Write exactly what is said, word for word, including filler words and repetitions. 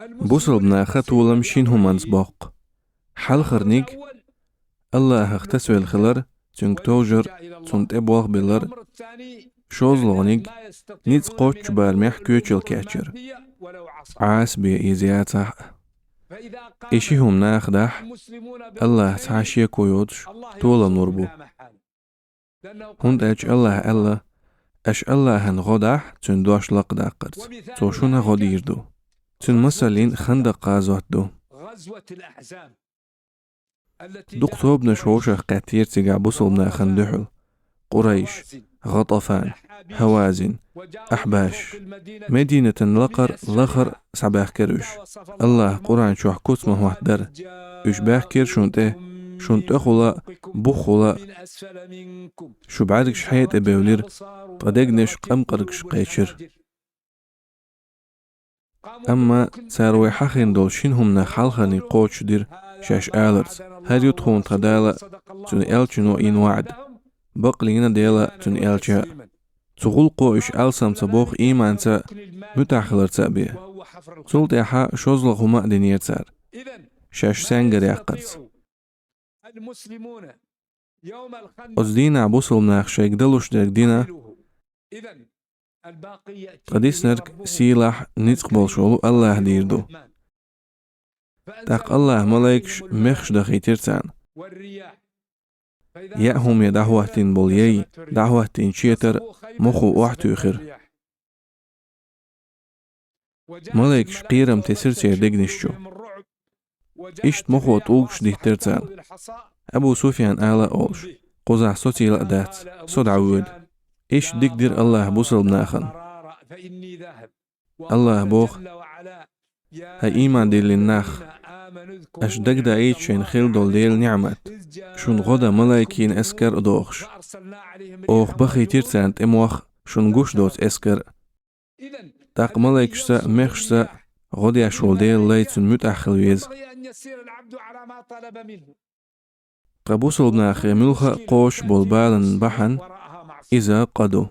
Бусалба наха толам шин хӀуманца боккху. Хьалхарниг — Аллахьах тасавелла хилар, Цуьнга товжар, Цунна тӀе болх биллар, шозлагӀниг — ницкъ кхоччу барамехь коьчал кечъяр, Ӏаса бен иза яцахь а. И ши хӀума наха дахь, Аллахь цхьа шеко йоцуш, толам лур бу. ХӀунда аьлча Аллахьа аьлла: «Аша Аллахьан гӀо дахь Цуьнан дош лакхадаккхарца, Цо шуна гӀо дийр ду». Цуьнан масаллин Хандакъ-гӀазот ду. Дукха тобанаш вовшах кхеттера цигахь бусалба нахана дуьхьал: Къурайш, ГӀатафан, Хьавазин, Ахьбаш. Мединатан лакхара лахара схьабаьхкира уьш. Аллахьа Къуръан чохь куц ма хӀоттадара: «Уьш баьхкира шуна тӀе, шуна тӀехула а, бухахула а. Шу бӀаьргаш хье тӀе бевлира, ткъа дегнаш къамкъаргаш кхечира». Амма цара вай хьахийна долу шина хӀуманах хьалхарниг кхочушдира шаьш аларца: «ХӀара ю тхуна тхан Дала а, Цуьнан элчано а йина ваӀда. Бакълийна Дела а, Цуьнан элча а». Цу гӀуллакхо уьш алсам ца боху ийманца а, муьтӀахь хиларца а бен. Цул тӀаьхьа шозлагӀа хӀума а динера цара, шаьш саьнгара яккхарца. Оцу дийнахь бусалба наха шайга далуш дерг дина, ткъа диснарг сийлахь, ницкъ болуш волу Аллахь дийр ду. ТӀаккха Аллахьа малайкаш мехаш дахийтира царна. Яа хӀумане дӀахӀоттийна болу яй, дӀахӀоттийна четар мохо охьатуьйхира. Малайкаш кхерам тесира церан дегнаш чу. Иштта мохо тӀулгаш диттира царна. Абу Суфьян ала а олуш: «Кхузахь социйла а дац, со дӀавоьду». Иштта дика дира Аллахьа бусалба нахана. Аллахьа боху: «ХӀай ийман диллина нах, аша дагадаийта шайна хилла долу Делан ниӀмат, шуна гӀо дан малайкийн эскар а дохуш. Оха бахийтира царна тӀе мох, шуна гуш доцу эскар а». ТӀаккха малайкашца а, мехашца а гӀо деш волу Делан лай цунна муьтӀахь хила веза. Ткъа бусалба нахе муьлхха а кхочуш болу баланан бахьана иза къа ду.